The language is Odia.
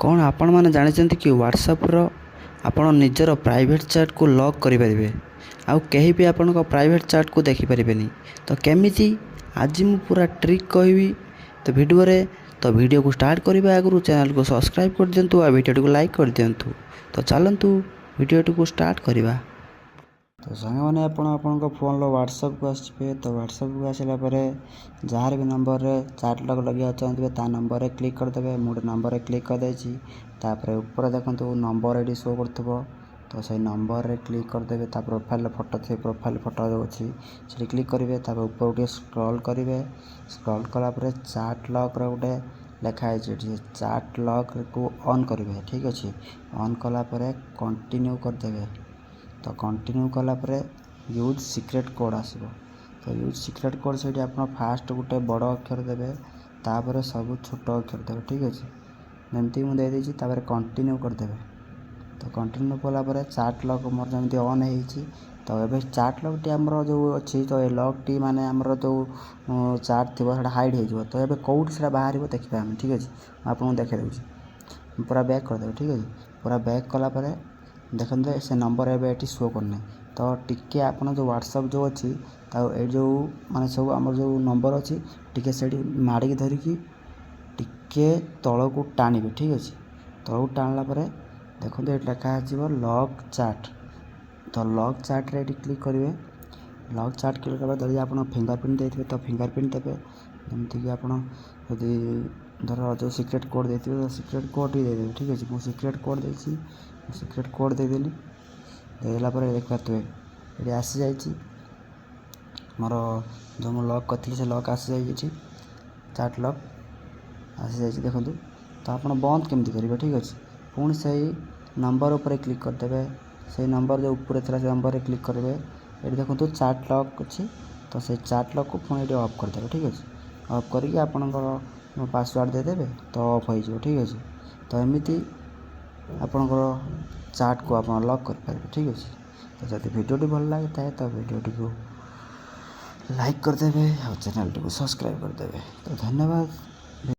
କ'ଣ ଆପଣମାନେ ଜାଣିଛନ୍ତି କି, ହ୍ୱାଟ୍ସଆପ୍ର ଆପଣ ନିଜର ପ୍ରାଇଭେଟ୍ ଚାଟ୍କୁ ଲକ୍ କରିପାରିବେ ଆଉ କେହି ବି ଆପଣଙ୍କ ପ୍ରାଇଭେଟ୍ ଚାଟ୍କୁ ଦେଖିପାରିବେନି? ତ କେମିତି, ଆଜି ମୁଁ ପୁରା ଟ୍ରିକ୍ କହିବି ତ ଭିଡ଼ିଓରେ। ତ ଭିଡ଼ିଓକୁ ଷ୍ଟାର୍ଟ କରିବା ଆଗରୁ ଚ୍ୟାନେଲକୁ ସବସ୍କ୍ରାଇବ୍ କରିଦିଅନ୍ତୁ ଆଉ ଭିଡ଼ିଓଟିକୁ ଲାଇକ୍ କରିଦିଅନ୍ତୁ। ତ ଚାଲନ୍ତୁ, ଭିଡ଼ିଓଟିକୁ ଷ୍ଟାର୍ଟ କରିବା। ତ ସାଙ୍ଗମାନେ, ଆପଣ ଆପଣଙ୍କ ଫୋନ୍ର ହ୍ୱାଟ୍ସଆପ୍କୁ ଆସିଯିବେ। ତ ହ୍ୱାଟ୍ସଆପ୍କୁ ଆସିଲା ପରେ ଯାହାର ବି ନମ୍ବରରେ ଚାଟ୍ ଲକ୍ ଲଗେଇବାକୁ ଚାହୁଁଥିବେ, ତା ନମ୍ବରରେ କ୍ଲିକ୍ କରିଦେବେ। ମୁଁ ଗୋଟେ ନମ୍ବରରେ କ୍ଲିକ୍ କରିଦେଇଛି। ତାପରେ ଉପରେ ଦେଖନ୍ତୁ, ନମ୍ବର ଏଠି ଶୋ କରୁଥିବ। ତ ସେଇ ନମ୍ବରରେ କ୍ଲିକ୍ କରିଦେବେ। ତା ପ୍ରୋଫାଇଲ୍ର ଫଟୋ ଥିବ, ପ୍ରୋଫାଇଲ୍ ଫଟୋ ଯେଉଁ ଅଛି, ସେଠି କ୍ଲିକ୍ କରିବେ। ତାପରେ ଉପରକୁ ଟିକେ ସ୍କ୍ରଲ୍ କରିବେ। ସ୍କ୍ରଲ୍ କଲା ପରେ ଚାଟ୍ ଲକ୍ର ଗୋଟେ ଲେଖା ହେଇଛି ଏଠି, ଚାଟ୍ ଲକ୍କୁ ଅନ୍ କରିବେ। ଠିକ୍ ଅଛି। ଅନ୍ କଲା ପରେ କଣ୍ଟିନ୍ୟୁ କରିଦେବେ। ତ କଣ୍ଟିନ୍ୟୁ କଲା ପରେ ୟୁଜ୍ ସିକ୍ରେଟ୍ କୋଡ଼୍ ଆସିବ। ତ ୟୁଜ୍ ସିକ୍ରେଟ୍ କୋଡ଼୍, ସେଇଠି ଆପଣ ଫାଷ୍ଟ ଗୋଟେ ବଡ଼ ଅକ୍ଷର ଦେବେ, ତାପରେ ସବୁ ଛୋଟ ଅକ୍ଷର ଦେବେ। ଠିକ୍ ଅଛି। ଯେମିତି ମୁଁ ଦେଇଦେଇଛି। ତାପରେ କଣ୍ଟିନ୍ୟୁ କରିଦେବେ। ତ କଣ୍ଟିନ୍ୟୁ କଲା ପରେ ଚାଟ୍ ଲକ୍ ମୋର ଯେମିତି ଅନ୍ ହେଇଛି। ତ ଏବେ ଚାଟ୍ ଲକ୍ଟି ଆମର ଯେଉଁ ଅଛି, ତ ଏ ଲକ୍ଟି ମାନେ ଆମର ଯେଉଁ ଚାଟ୍ ଥିବ, ସେଇଟା ହାଇଡ଼୍ ହେଇଯିବ। ତ ଏବେ କେଉଁଠି ସେଇଟା ବାହାରିବ, ଦେଖିବା ଆମେ। ଠିକ୍ ଅଛି, ମୁଁ ଆପଣଙ୍କୁ ଦେଖାଇ ଦେଉଛି। ପୁରା ବ୍ୟାକ୍ କରିଦେବେ। ଠିକ୍ ଅଛି। ପୁରା ବ୍ୟାକ୍ କଲା ପରେ ଦେଖନ୍ତୁ, ସେ ନମ୍ବର ଏବେ ଏଠି ଶୋ କରୁନାହିଁ। ତ ଟିକେ ଆପଣ ଯେଉଁ ହ୍ୱାଟ୍ସଆପ୍ ଯେଉଁ ଅଛି, ତାକୁ ଏଇ ଯେଉଁ ମାନେ ସବୁ ଆମର ଯେଉଁ ନମ୍ବର ଅଛି, ଟିକେ ସେଇଠି ମାଡ଼ିକି ଧରିକି ଟିକେ ତଳକୁ ଟାଣିବେ। ଠିକ୍ ଅଛି। ତଳକୁ ଟାଣିଲା ପରେ ଦେଖନ୍ତୁ, ଏଠି ଲେଖା ଆସିବ ଲକ୍ ଚାଟ୍। ତ ଲକ୍ ଚାଟ୍ରେ ଏଠି କ୍ଲିକ୍ କରିବେ। ଲକ୍ ଚାଟ୍ କ୍ଲିକ୍ କଲା ପରେ ଯଦି ଆପଣ ଫିଙ୍ଗର ପ୍ରିଣ୍ଟ ଦେଇଥିବେ, ତ ଫିଙ୍ଗର ପ୍ରିଣ୍ଟ ଦେବେ। ଯେମିତିକି ଆପଣ ଯଦି ଧର ଯେଉଁ ସିକ୍ରେଟ୍ କୋଡ଼୍ ଦେଇଥିବେ, ତ ସିକ୍ରେଟ୍ କୋଡ଼୍ ଟିକେ ଦେଇଦେବେ। ଠିକ୍ ଅଛି। ମୁଁ ସିକ୍ରେଟ୍ କୋଡ଼୍ ଦେଇଛି। ମୁଁ ସିକ୍ରେଟ୍ କୋଡ଼୍ ଦେଇଦେଲି। ଦେଇଦେଲା ପରେ ଦେଖିପାରୁଥିବେ, ଏଠି ଆସିଯାଇଛି ମୋର ଯେଉଁ ମୁଁ ଲକ୍ କରିଥିଲି, ସେ ଲକ୍ ଆସିଯାଇଛି। ଚାଟ୍ ଲକ୍ ଆସିଯାଇଛି, ଦେଖନ୍ତୁ। ତ ଆପଣ ବନ୍ଦ କେମିତି କରିବେ? ଠିକ୍ ଅଛି। ପୁଣି ସେଇ ନମ୍ବର ଉପରେ କ୍ଲିକ୍ କରିଦେବେ। ସେଇ ନମ୍ବର ଯେଉଁ ଉପରେ ଥିଲା, ସେ ନମ୍ବରରେ କ୍ଲିକ୍ କରିବେ। ଏଠି ଦେଖନ୍ତୁ, ଚାଟ୍ ଲକ୍ ଅଛି। ତ ସେଇ ଚାଟ୍ ଲକ୍କୁ ପୁଣି ଏଠି ଅଫ୍ କରିଦେବେ। ଠିକ୍ ଅଛି। ଅଫ୍ କରିକି ଆପଣଙ୍କର ପାସୱାର୍ଡ଼ ଦେଇଦେବେ, ତ ଅଫ୍ ହେଇଯିବ। ଠିକ୍ ଅଛି। ତ ଏମିତି ଆପଣଙ୍କର ଚାଟ୍କୁ ଆପଣ ଲକ୍ କରିପାରିବେ। ଠିକ୍ ଅଛି। ତ ଯଦି ଭିଡ଼ିଓଟି ଭଲ ଲାଗିଥାଏ, ତ ଭିଡ଼ିଓଟିକୁ ଲାଇକ୍ କରିଦେବେ ଆଉ ଚ୍ୟାନେଲଟିକୁ ସବସ୍କ୍ରାଇବ୍ କରିଦେବେ। ତ ଧନ୍ୟବାଦ।